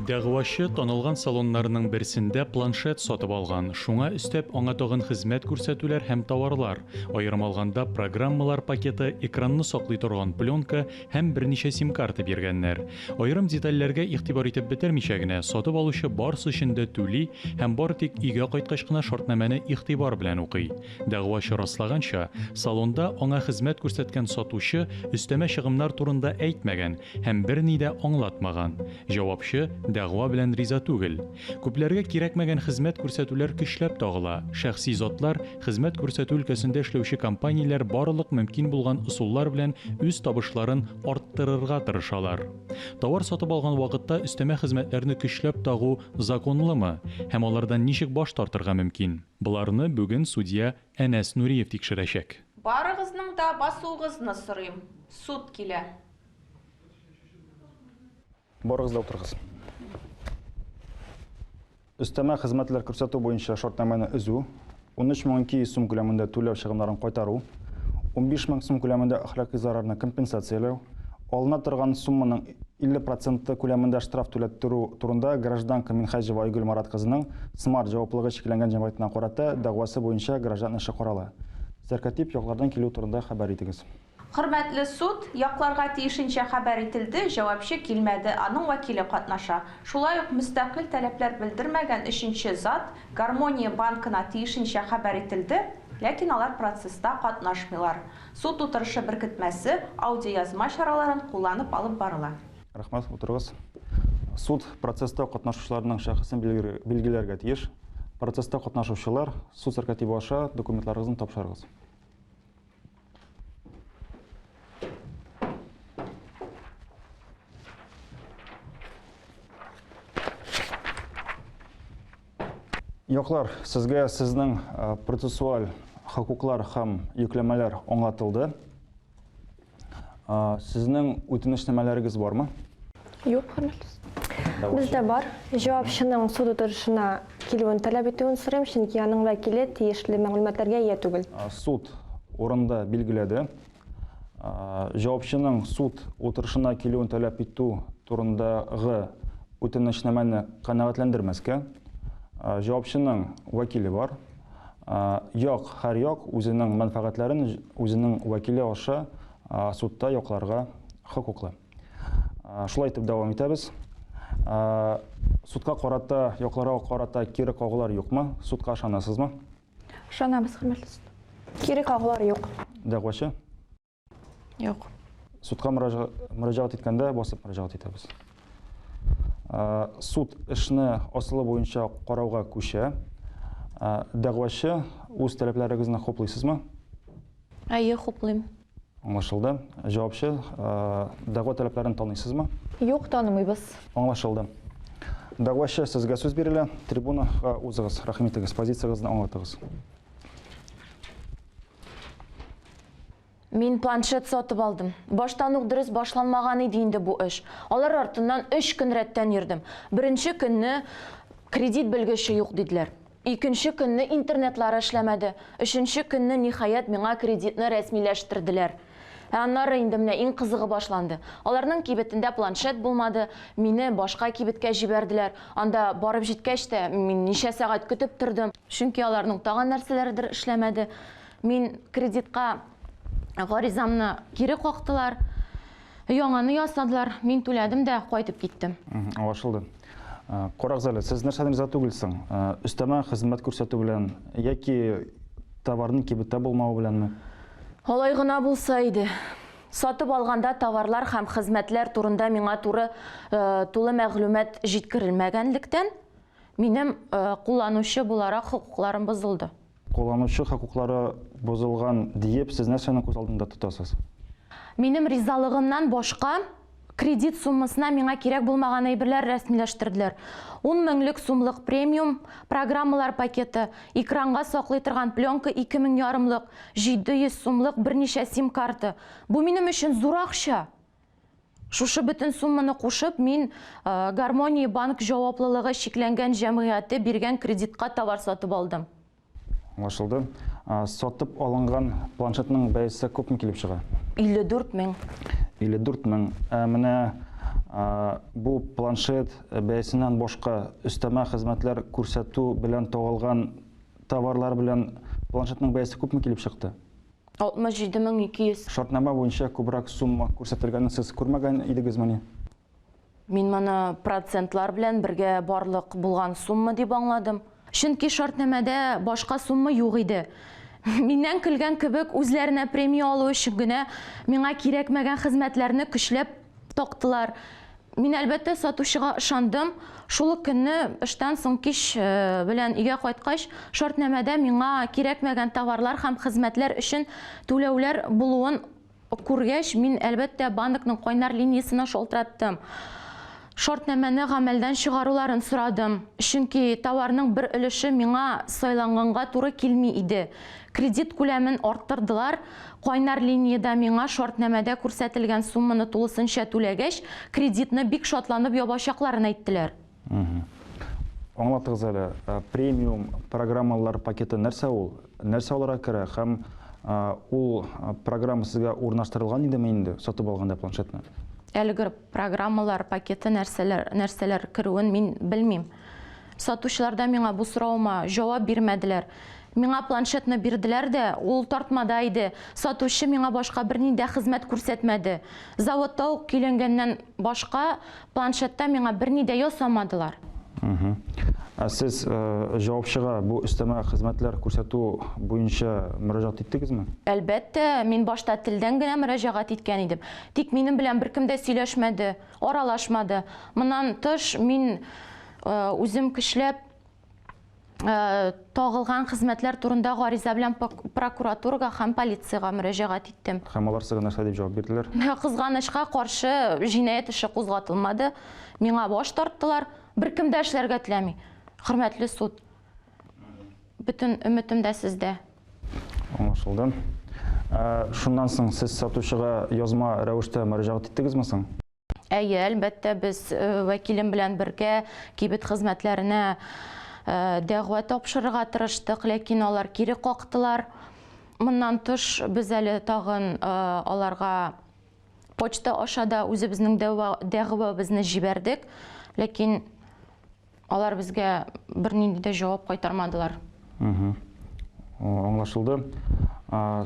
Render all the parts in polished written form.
Дәгъвачы танылган салоннарның берсендә планшет сатып алган, шуңа өстәп аңа тагын хезмәт күрсәтүләр һәм товарлар, аерым алганда, программалар пакеты, экранны саклый торган пленка һәм берничә сим-карта биргәннәр. Аерым детальләргә игътибар итеп бетермичә генә, сатып алучы барысы өчен дә түли һәм бары тик өйгә кайткач кына шартнамәне игътибар белән укый. Дәгъвачы раслаганча, салонда аңа хезмәт күрсәткән сатучы өстәмә чыгымнар турында әйтмәгән һәм берни дә аңлатмаган. Җавапчы дәгъва белән риза түгел. Күпләргә кирәкмәгән хезмәт күрсәтүләр көчләп тагыла. Шәхси затлар, хезмәт күрсәтү өлкәсендә эшләүче компанияләр барлык мөмкин булган ысуллар белән үз табышларын арттырырга тырышалар. Товар сатып алган вакытта өстәмә хезмәтләрне көчләп тагу законлымы һәм алардан ничек баш тартырга мөмкин? Боларны бүген судья Әнәс Нуриев тикшерәчәк. Барыгызның да басуыгызны сорыйм. Суд килә. Барыгыз да утырыгыз. Өстәмә хезмәтләр күрсәтү буенча шартнамәне өзү, 13200 сум күләмендә түләү чыгымнарын кайтару, 15000 сум күләмендә әхлакый зарарны компенсацияләү, алына торган сумманың 50 проценты күләмендә штраф түләттерү турында гражданка Минһаҗева Айгөл Марат кызының Смарт җаваплылыгы чикләнгән җәмгыятенә карата дәгъвасы буенча граждан эше карала. Сәркатип яклардан килү турында хәбәр итегез. Хөрмәтле суд, якларга тиешенчә хәбәр ителде, җавапчы килмәде, аның вәкиле катнаша. Шулай ук мөстәкыйль таләпләр белдермәгән өченче зат, Гармония банкына тиешенчә хәбәр ителде, ләкин алар процесста катнашмыйлар. Суд утырышы беркетмәсе аудиоязма чараларын кулланып алып барыла. Рәхмәт, утырыгыз. Суд процесста катнашучыларның шәхесен билгеләргә тиеш. Процесста катнашучылар суд сәркатибы аша документларыгызны тапшырыгыз. Яклар, сезгә сезнең э, процессуаль хокуклар һәм йөкләмәләр аңлатылды. Э, сезнең үтенечнамәләрегез бармы? Юк, хөрмәтле. Бездә бар. Җавапчының суд утырышына килүен таләп итүен сорыйм, чөнки аның вәкиле тиешле мәгълүматларга ия түгел. Суд урында билгеләде. Җавапчының суд утырышына килүен таләп итү турындагы үтенечнамәне канәгатьләндермәскә. Җавапчының вәкиле бар. Як, һәр як үзенең мәнфәгатьләрен үзенең вәкиле аша судта якларга хокуклы. Шулай итеп дәвам итәбез. Судка карата, якларга карата кире кагулар юкмы? Судка ышанасызмы? Ышанабыз, хөрмәтле суд. Кире кагулар юк. Дәгъвачы? Юк. Судка мөрәҗәгать иткәндә басып мөрәҗәгать итәбез. Суд эшне асылы буенча карауга күчә. Дәгъвачы, үз таләпләрегезне хуплыйсызмы? Әйе, хуплыйм. Аңлашылды. Җавапчы, дәгъва таләпләрен таныйсызмы? Юк, танымыйбыз. Аңлашылды. Дәгъвачы, сезгә сүз бирелә. Трибунага узыгыз, рәхим итегез, позициягезне аңлатыгыз. Мин планшет сатып алдым. Баштан ук дөрес башланмаган иде инде бу эш. Алар артыннан өч көн рәттән йөрдем. Беренче көнне кредит белгече юк диделәр. Икенче көнне интернетлары эшләмәде. Өченче көнне, ниһаять, миңа кредитны рәсмиләштерделәр. Ә аннары инде менә иң кызыгы башланды. Аларның кибетендә планшет булмады, мине башка кибеткә җибәрделәр. Анда барып җиткәч тә, мин ничә сәгать көтеп тордым. Чөнки аларның тагын нәрсәләредер эшләмәде. Мин кредитка гаризамны кире кактылар. Яңаны ясадылар, мин түләдем дә кайтып киттем. Аңлашылды. Карагыз әле, сез нәрсәдән риза түгел соң? Өстәмә хезмәт күрсәтү белән яки товарның кибеттә булмавы беләнме? Алай гына булса иде. Сатып алганда товарлар һәм хезмәтләр турында миңа туры тулы мәгълүмат җиткерелмәгәнлектән, минем кулланучы буларак хокукларым бозылды. Кулланучы хокуклары бозылган диеп, сез нәрсәне күз алдында тотасыз? Минем ризалыгымнан башка кредит суммасына миңа кирәк булмаган әйберләр рәсмиләштерделәр. Ун меңлек сумлык премиум программалар пакеты, экранга саклый торган пленка 2000 ярымлык, 700 сумлык берничә сим-карта. Бу минем өчен зур акча! Шушы бөтен сумманы кушып, мин Гармония банк җаваплылыгы чикләнгән җәмгыяте биргән кредитка товар сатып алдым. Аңлашылды. Сатып алынган планшетның бәясе күпме килеп чыга? 54 мең. 54 мең. Ә менә Бу планшет бәясеннән башка өстәмә хезмәтләр күрсәтү белән тагылган товарлар белән планшетның бәясе күпме килеп чыкты? 67 200. Шартнамә буенча күбрәк сумма күрсәтелгәнен сез күрмәгән идегезмени? Мин моны процентлар белән бергә барлык булган сумма дип аңладым. Чөнки шартнамәдә башка сумма юк иде. Миннән көлгән кебек, үзләренә премия алу өчен генә миңа кирәкмәгән хезмәтләрне көчләп тактылар. Мин, әлбәттә, сатучыга ышандым. Шул ук көнне эштән соң кич белән өйгә кайткач, шартнамәдә миңа кирәкмәгән товарлар һәм хезмәтләр өчен түләүләр булуын Күргәч, мин, әлбәттә, банкның кайнар линиясенә шалтыраттым. Шартнамәне гамәлдән чыгаруларын сорадым, чөнки товарның бер өлеше миңа сайланганга туры килми иде. Кредит күләмен арттырдылар, кайнар линиядә миңа шартнамәдә күрсәтелгән сумманы тулысынча түләгәч, кредитны бик шатланып ябачакларын әйттеләр. Аңлатыгыз әле, премиум программалар пакеты нәрсә ул? Нәрсә аларга керә һәм ул программа сезгә урнаштырылган идеме инде сатып алганда планшетны? Әлеге программалар пакеты нәрсәләр, нәрсәләр керүен мин белмим. Сатучылар да миңа бу соравыма җавап бирмәделәр. Миңа планшетны бирделәр дә, ул тартмада иде. Сатучы миңа башка бернинди дә хезмәт күрсәтмәде. Заводта ук көйләнгәннән башка Планшетта миңа берни дә ясамадылар. Ә сез җавапчыга бу өстәмә хезмәтләр күрсәтү буенча мөрәҗәгать иттегезме? Әлбәттә, мин башта телдән генә мөрәҗәгать иткән идем. Тик минем белән беркем дә сөйләшмәде, аралашмады. Моннан тыш, мин үзем көчләп Тагылган хезмәтләр турында гариза белән прокуратурага һәм полициягә мөрәҗәгать иттем. Һәм алар сезгә нәрсә дип җавап бирделәр? Кызганычка каршы, җинаять эше кузгатылмады. Миңа баш тарттылар. Беркем дә эшләргә теләми. Хөрмәтле суд, бөтен өметем дә сездә. Аңлашылды. Шуннан соң сез сатучыга язма рәвештә мөрәҗәгать иттегезме соң? Әйе, әлбәттә, без вәкилем белән бергә кибет хезмәтләренә дәгъва тапшырырга тырыштык, ләкин алар кире кактылар. Моннан тыш, без әле тагын аларга почта аша да үзебезнең дәгъвабызны җибәрдек, ләкин Алар безгә бернинди дә җавап кайтармадылар. Аңлашылды.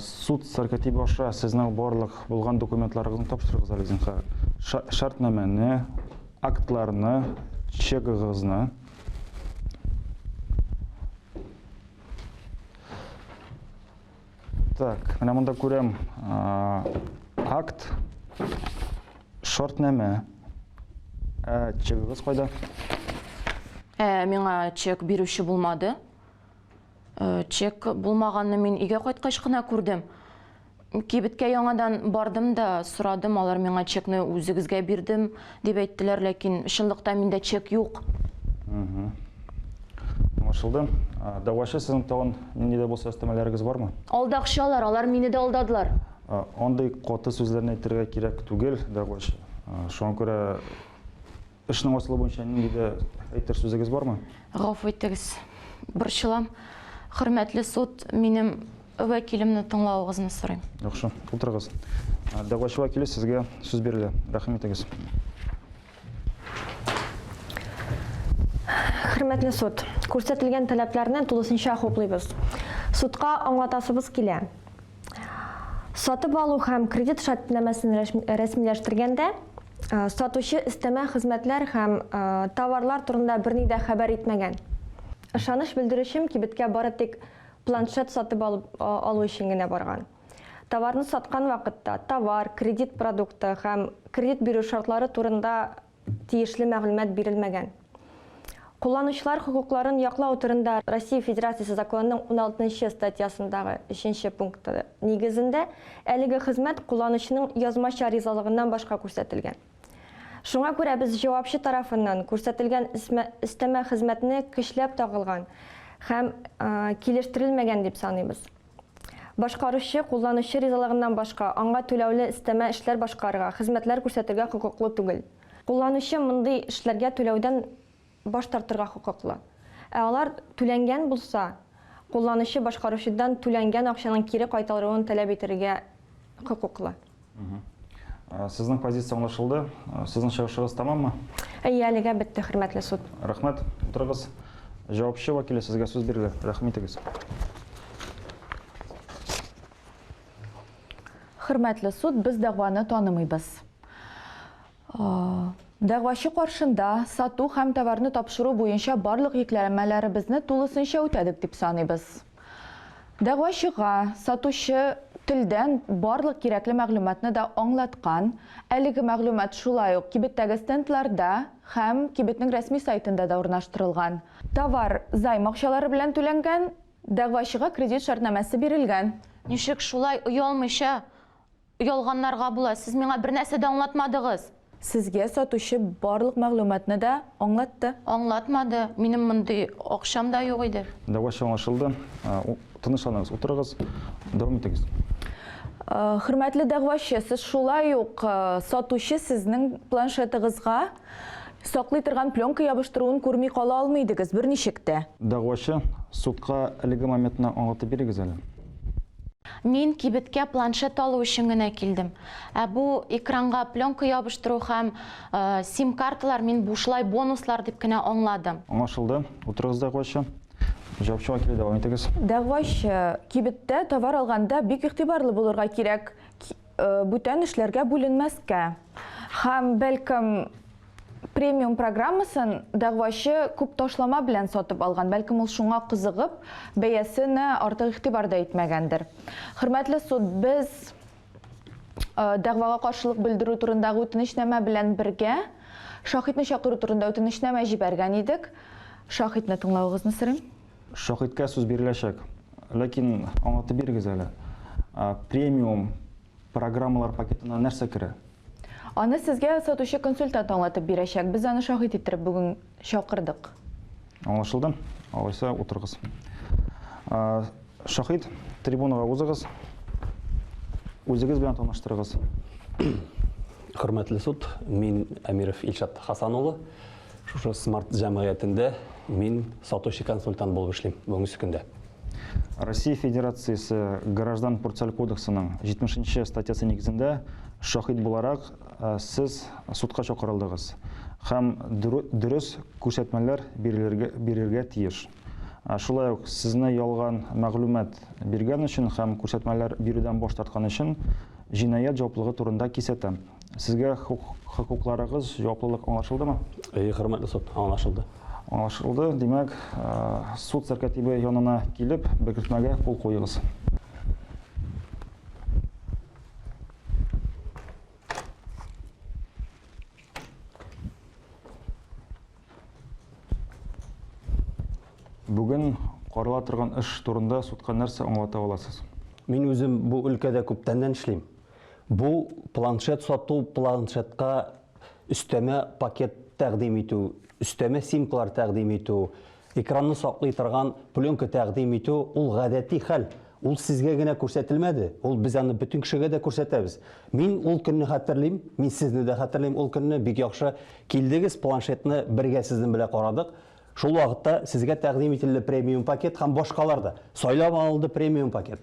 Суд сәркатибе аша сезнең барлык булган документларыгызны тапшырыгыз әле, зинһар. Шартнамәне, актларны, чегыгызны. Так, менә монда күрәм акт, шартнамә. Ә чегыгыз кайда? Ә, миңа чек бирүче булмады. Чек булмаганны мин өйгә кайткач кына күрдем. Кибеткә яңадан бардым да сорадым, алар миңа чекны үзегезгә бирдем дип әйттеләр, ләкин чынлыкта миндә чек юк. Аңлашылды. Дәгъвачы, сезнең тагын нинди дә булса өстәмәләрегез бармы? Алдакчы алар, алар мине дә алдадылар. Андый каты сүзләрне әйтергә кирәк түгел, дәгъвачы. Шуңа күрә Эшнең асылы буенча нинди дә әйтер сүзегез бармы? Гафу итегез, борчылам. Хөрмәтле суд, минем вәкилемне тыңлавыгызны сорыйм. Яхшы, утырыгыз. Дәгъвачы вәкиле, сезгә сүз бирелә. Рәхим итегез. Хөрмәтле суд, күрсәтелгән таләпләрне тулысынча хуплыйбыз. Судка аңлатасыбыз килә. Сатып алу һәм кредит шартнамәсен рәсмиләштергәндә, сатучы өстәмә хезмәтләр һәм товарлар турында берни дә хәбәр итмәгән. Ышаныч белдерүчем кибеткә бары тик планшет сатып алу өчен генә барган. Товарны саткан вакытта товар, кредит продукты һәм кредит бирү шартлары турында тиешле мәгълүмат бирелмәгән. Кулланучылар хокукларын яклау турында Россия Федерациясе законының уналтынчы статьясындагы өченче пункты нигезендә әлеге хезмәт кулланучының язмача ризалыгыннан башка күрсәтелгән. Шуңа күрә без җавапчы тарафыннан күрсәтелгән өстәмә хезмәтне көчләп тагылган һәм килештерелмәгән дип саныйбыз. Башкаручы, кулланучы ризалыгыннан башка, аңа түләүле өстәмә эшләр башкарырга, хезмәтләр күрсәтергә хокуклы түгел. Кулланучы мондый эшләргә түләүдән баш тартырга хокуклы. Ә алар түләнгән булса, кулланучы башкаручыдан түләнгән акчаның кире кайтарылуын таләп итәргә хокуклы. Сезнең позиция аңлашылды. Сезнең чыгышыгыз тәмаммы? Әйе, әлегә бетте, хөрмәтле суд. Рәхмәт. Утырыгыз. Җавапчы вәкиле, сезгә сүз бирелә. Рәхим итегез. Хөрмәтле суд, без дәгъваны танымыйбыз. Дәгъвачы каршында сату һәм товарны тапшыру буенча барлык йөкләмәләребезне тулысынча үтәдек дип саныйбыз. Дәгъвачыга сатучы телдән барлык кирәкле мәгълүматны да аңлаткан, әлеге мәгълүмат шулай ук кибеттәге стендларда һәм кибетнең рәсми сайтында да урнаштырылган. Товар займ акчалары белән түләнгән, дәгъвачыга кредит шартнамәсе бирелгән. Ничек шулай оялмыйча Ялганнарга була, сез миңа бернәрсә дә аңлатмадыгыз. Сезгә сатучы барлык мәгълүматны да аңлатты. Аңлатмады, минем мондый акчам да юк иде. Дәгъвачы аңлашылды. Тынычланыгыз, утырыгыз, дәвам итегез. Хөрмәтле дәгъвачы, сез шулай ук сатучы сезнең планшетыгызга саклый торган пленка ябыштыруын күрми кала алмый идегез берничек тә. Дәгъвачы, судка әлеге моментны аңлатып бирегез әле. Мин кибеткә планшет алу өчен генә килдем. Ә бу экранга пленка ябыштыру һәм сим-карталар мин бушлай бонуслар дип кенә аңладым. Аңлашылды. Утырыгыз, дәгъвачы. Җавапчы вәкиле, дәвам итегез. Дәгъвачы, кибеттә товар алганда бик игътибарлы булырга кирәк, бүтән эшләргә бүленмәскә. Һәм, бәлкем, Премиум программасын дәгъвачы күп ташлама белән сатып алган, бәлкем ул шуңа кызыгып, бәясенә артык игътибар да итмәгәндер. Хөрмәтле суд, без дәгъвага каршылык белдерү турындагы үтенечнамә белән бергә шаһитны чакыру турында үтенечнамә җибәргән идек. Шаһитны тыңлавыгызны сорыйм. Шаһиткә сүз биреләчәк. Ләкин аңлатып бирегез әле. Премиум Программалар пакетына нәрсә керә? Аны сезгә сатучы консультант аңлатып бирәчәк. Без аны шаһит иттереп бүген чакырдык. Аңлашылды. Алайса утырыгыз. Шаһит, трибунага узыгыз. Үзегез белән таныштырыгыз. Хөрмәтле суд, мин Әмиров Илшат Хасан улы. Шушы Смарт җәмгыятендә мин сатучы консультант булып эшлим бүгенге көндә. Россия Федерациясе Граждан процессуаль кодексының 70 нче статьясы нигезендә шаһит буларак сез судка чакырылдыгыз һәм дөрес күрсәтмәләр бирелергә, бирергә тиеш. Шулай ук сезне ялган мәгълүмат биргән өчен һәм күрсәтмәләр бирүдән баш тарткан өчен җинаять җаваплылыгы турында кисәтәм. Сезгә хокукларыгыз, җаваплылык аңлашылдымы? Әйе, хөрмәтле суд, аңлашылды. Аңлашылды. Димәк, суд сәркәтибе янына килеп, беркетмәгә кул куегыз. Бүген карала торган эш турында судка нәрсә аңлата аласыз? Мин үзем бу өлкәдә күптәннән эшлим. Бу планшет сату, планшетка өстәмә пакет тәкъдим итү, өстәмә симкалар тәкъдим итү, экранны саклый торган пленка тәкъдим итү, ул гадәти хәл. Ул сезгә генә күрсәтелмәде, ул без аны бөтен кешегә дә күрсәтәбез. Мин ул көнне хәтерлим, мин сезне дә хәтерлим ул көнне, бик яхшы килдегез, планшетны бергә сезнең белән карадык. Шул вакытта сезгә тәкъдим ителде премиум пакет һәм башкалар да. Сайлап алынды премиум пакет.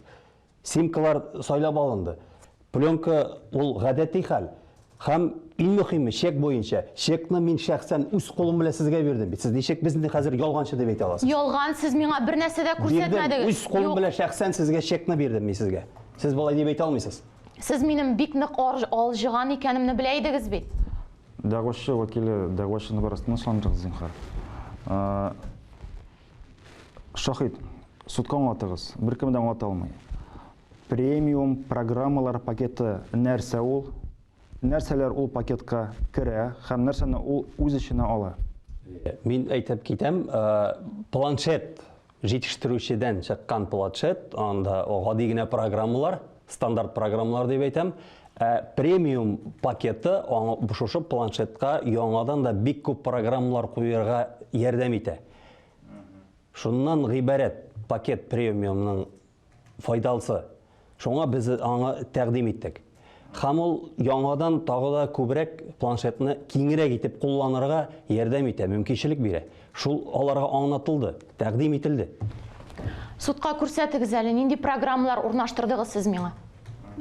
Симкалар сайлап алынды. Пленка ул гадәти хәл. Һәм иң мөхиме, чек буенча. Чекны мин шәхсән үз кулым белән сезгә бирдем бит. Сез ничек безне хәзер ялганчы дип әйтә аласыз? Ялган, сез миңа бернәрсә дә күрсәтмәдегез. Бирдем, үз кулым Юк. белән шәхсән сезгә чекны бирдем мин сезгә. Сез болай дип әйтә алмыйсыз. Сез минем бик нык алҗыган икәнемне белә идегез бит. Дәгъвачы вәкиле, дәгъвачыны бераз тынычландырыгыз, зинһар. Шаһит, судка аңлатыгыз, беркем дә аңлата алмый. Премиум программалар пакеты нәрсә ул? Нәрсәләр ул пакетка керә һәм нәрсәне ул үз эченә ала? Мин әйтеп китәм, планшет җитештерүчедән чыккан планшет, анда гади генә программалар, стандарт программалар дип әйтәм. Ә премиум пакеты шушы планшетка яңадан да бик күп программалар куярга ярдәм итә. Шуннан гыйбарәт пакет премиумның файдалысы. Шуңа без аңа тәкъдим иттек. Һәм ул яңадан тагы да күбрәк планшетны киңрәк итеп кулланырга ярдәм итә, мөмкинчелек бирә. Шул аларга аңлатылды, тәкъдим ителде. Судка күрсәтегез әле, нинди программалар урнаштырдыгыз сез миңа?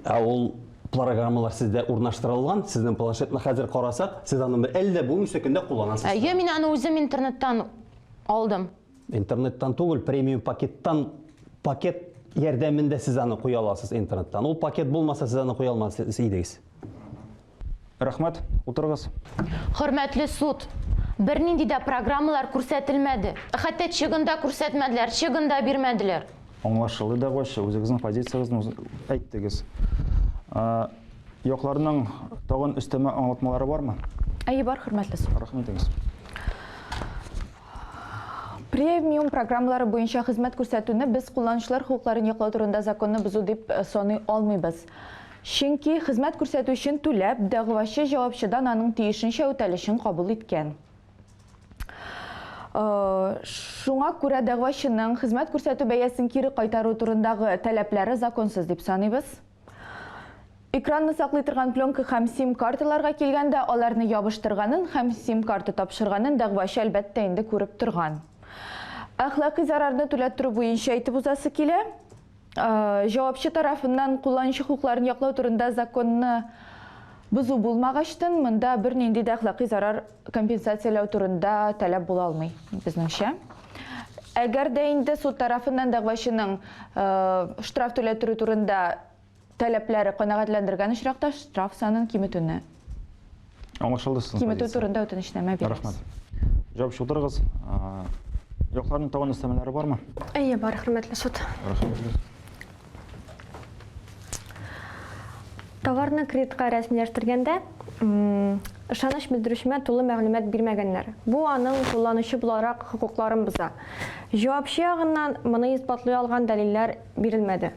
Ә ул программалар сездә урнаштырылган, сезнең планшетны хәзер карасак, сез аны әле дә бүгенге көндә кулланасыз. Әйе, мин аны үзем интернеттан алдым. Интернеттан түгел, премиум пакеттан пакет ярдәмендә сез аны куя аласыз интернеттан. Ул пакет булмаса, сез аны куя алмас идегез. Рәхмәт, утырыгыз. Хөрмәтле суд, бернинди дә программалар күрсәтелмәде. Хәтта чегын да күрсәтмәделәр, чегын да бирмәделәр. Аңлашылды, дәгъвачы, үзегезнең позициягезне әйттегез. Якларның тагын өстәмә аңлатмалары бармы? Әйе, бар, хөрмәтле суд. Рәхмәт итегез. Премиум программалары буенча хезмәт күрсәтүне без кулланучылар хокукларын яклау турында законны бозу дип саный алмыйбыз. Чөнки хезмәт күрсәтү өчен түләп, дәгъвачы җавапчыдан аның тиешенчә үтәлешен кабул иткән. Шуңа күрә дәгъвачының хезмәт күрсәтү бәясен кире кайтару турындагы таләпләре законсыз дип саныйбыз. Экранны саклый торган пленка һәм сим-карталарга килгәндә, аларны ябыштырганын һәм сим-карта тапшырганын дәгъвачы, әлбәттә инде, күреп торган. Әхлакый зарарны түләттерү буенча әйтеп узасы килә. Җавапчы тарафыннан кулланучы хокукларын яклау турында законны бозу булмагачтын, монда бернинди дә әхлакый зарар компенсацияләү турында таләп була алмый, безнеңчә. Әгәр дә инде суд тарафыннан дәгъвачының штраф түләттерү турында таләпләре канәгатьләндергән очракта штраф санын киметүне Аңлашылды сезнең киметү позиция. турында үтенечнамә бирәбез. Рәхмәт. Җавап чыгдырыгыз. Якларның тагын өстәмәләре бармы? Әйе, бар, хөрмәтле суд. Рәхмәт. Товарны кредитка рәсмиләштергәндә, ышаныч белдерүчемә тулы мәгълүмат бирмәгәннәр. Бу аның кулланучы буларак хокукларын боза. Җавапчы ягыннан моны исбатлый алган дәлилләр бирелмәде.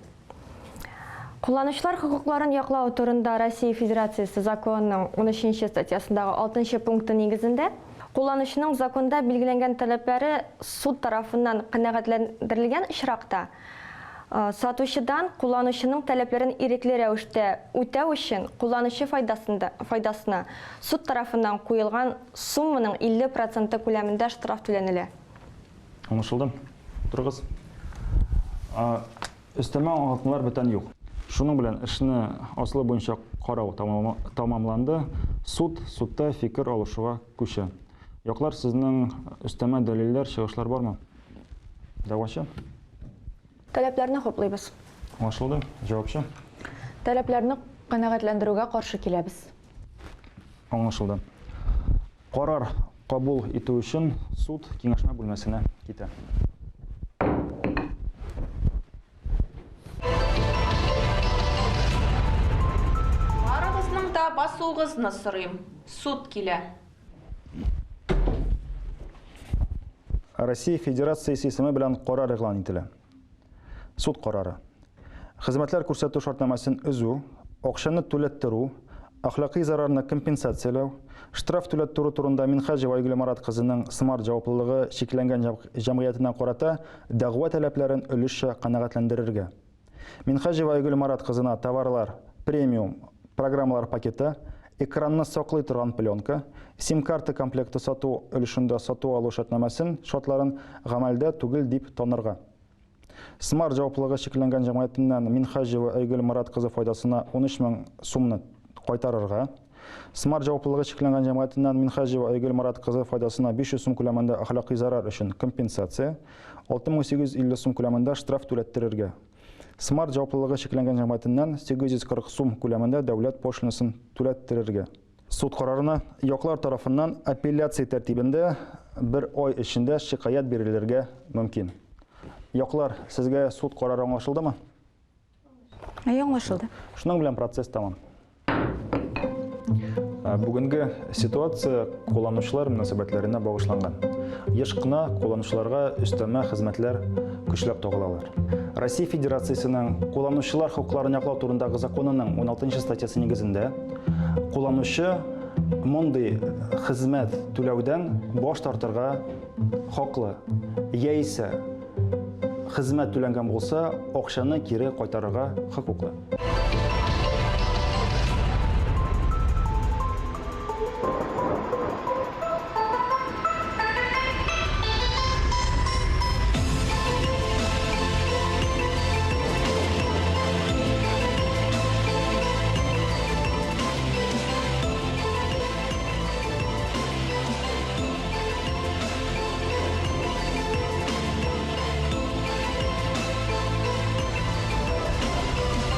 Кулланучылар хокукларын яклау турында Россия Федерациясе законының 13 нче статьясындагы 6 нчы пункты нигезендә, кулланучының законда билгеләнгән таләпләре суд тарафыннан канәгатьләндерелгән очракта, сатучыдан кулланучының таләпләрен ирекле рәвештә үтәү өчен кулланучы файдасында файдасына суд тарафыннан куелган сумманың 50 проценты күләмендә штраф түләнелә. Аңлашылды. Утырыгыз. Өстәмә аңлатмалар бүтән юк. Шуның белән эшне асылы буенча карау тәмамланды. Суд судта фикер алышуга күчә. Яклар, сезнең өстәмә дәлилләр, чыгышлар бармы? Дәгъвачы? Таләпләрне хуплыйбыз. Аңлашылды. Җавапчы? Таләпләрне канәгатьләндерүгә каршы киләбез. Аңлашылды. Карар кабул итү өчен суд киңәшмә бүлмәсенә китә. Барыгызның да басуыгызны сорыйм. Суд килә. Россия Федерациясе исеме белән карар игълан ителә. Суд карары. Хезмәтләр күрсәтү шартнамәсен өзү, акчаны түләттерү, әхлакый зарарны компенсацияләү, штраф түләттерү турында Минһаҗева Айгөл Марат кызының Смарт җаваплылыгы чикләнгән җәмгыятенә карата дәгъва таләпләрен өлешчә канәгатьләндерергә. Минһаҗева Айгөл Марат кызына товарлар, премиум программалар пакеты, экранны саклый торган пленка, сим-карта комплекты сату өлешендә сату-алу шартнамәсен шартларын гамәлдә түгел дип танырга. Смарт җаваплылыгы чикләнгән җәмгыятеннән Минһаҗева Айгөл Марат кызы файдасына 13 мең сумны кайтарырга. Смарт җаваплылыгы чикләнгән җәмгыятеннән Минһаҗева Айгөл Марат кызы файдасына 500 сум күләмендә әхлакый зарар өчен компенсация, 6850 сум күләмендә штраф түләттерергә. Смарт җаваплылыгы чикләнгән җәмгыятеннән 840 сум күләмендә дәүләт пошлинасын түләттерергә. Суд карарына яклар тарафыннан апелляция тәртибендә бер ай эчендә шикаять бирелергә мөмкин. Яклар, сезгә суд карары аңлашылдымы? Әйе, аңлашылды. Шуның белән процесс тәмам. Бүгенге ситуация кулланучылар мөнәсәбәтләренә багышланган. Еш кына кулланучыларга өстәмә хезмәтләр көчләп тагылалар. Россия Федерациясенең кулланучылар хокукларын яклау турындагы законының 16 статьясы нигезендә кулланучы мондый хезмәт түләүдән баш тартырга хаклы, яисә хезмәт түләнгән булса, акчаны кире кайтарырга хокуклы.